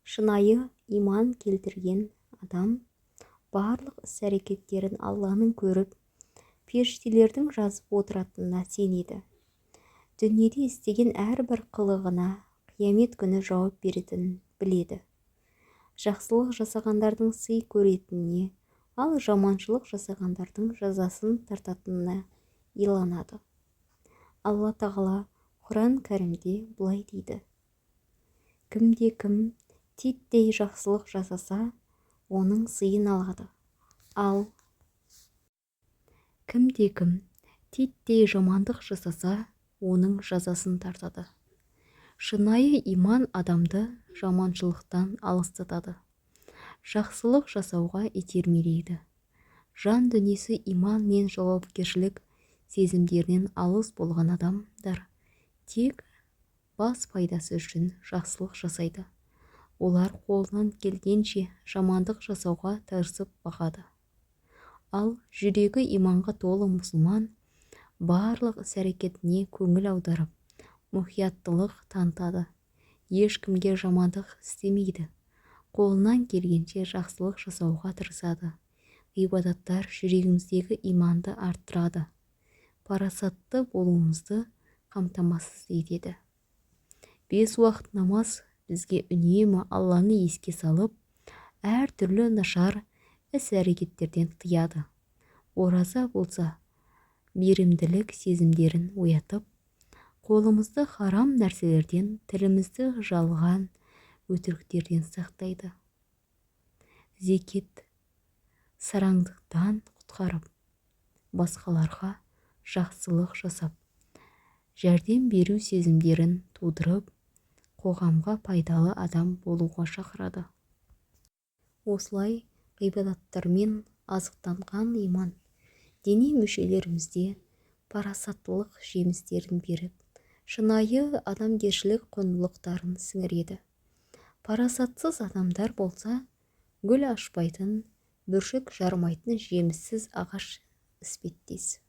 Шынайы иман келтірген адам барлық іс-әрекеттерін Алланың көріп, періштелердің жазып отыратынына сенеді. Дүниеде істеген әрбір қылығына қиямет күні жауап беретінін біледі. Жақсылық жасағандардың сый көретініне, ал жаманшылық жасағандардың жазасын тартатынына иланады. Алла Тағала Құран Кәрімде былай дейді: Кімде-кім титтей жақсылық жасаса, оның сыйын алады. Ал кімде-кім титтей жамандық жасаса, оның жазасын тартады. Шынайы иман адамды жаманшылықтан алыстатады, жақсылық жасауға итермелейді. Жан дүниесі иман мен жауапкершілік сезімдерінен алыс болған адамдар тек бас пайдасы үшін жақсылық жасайды. Олар қолынан келгенше жамандық жасауға тырысып бағады. Ал жүрегі иманға толы мұсылман барлық іс-әрекетіне көңіл аударып, мұқияттылық танытады. Ешкімге жамандық істемейді. Қолынан келгенше жақсылық жасауға тырысады. Ғибадаттар жүрегіміздегі иманды арттырады, парасатты болуымызды қамтамасыз етеді. Бес уақыт намаз бізге үнемі Алланы еске салып, әртүрлі нашар іс-әрекеттерден тыяды. Ораза болса, мейірімділік сезімдерін оятып, қолымызды харам нәрселерден, тілімізді жалған өтіріктерден сақтайды. Зекет сараңдықтан құтқарып, басқаларға жақсылық жасап, жәрдем беру сезімдерін тудырып, қоғамға пайдалы адам болуға шақырады. Осылай ғибадаттармен азықтанған иман дене мүшелерімізде парасаттылық жемістерін беріп, шынайы адамгершілік құндылықтарын сіңіреді. Парасатсыз адамдар болса, гүл ашпайтын, бүршік жармайтын жеміссіз ағаш іспеттес.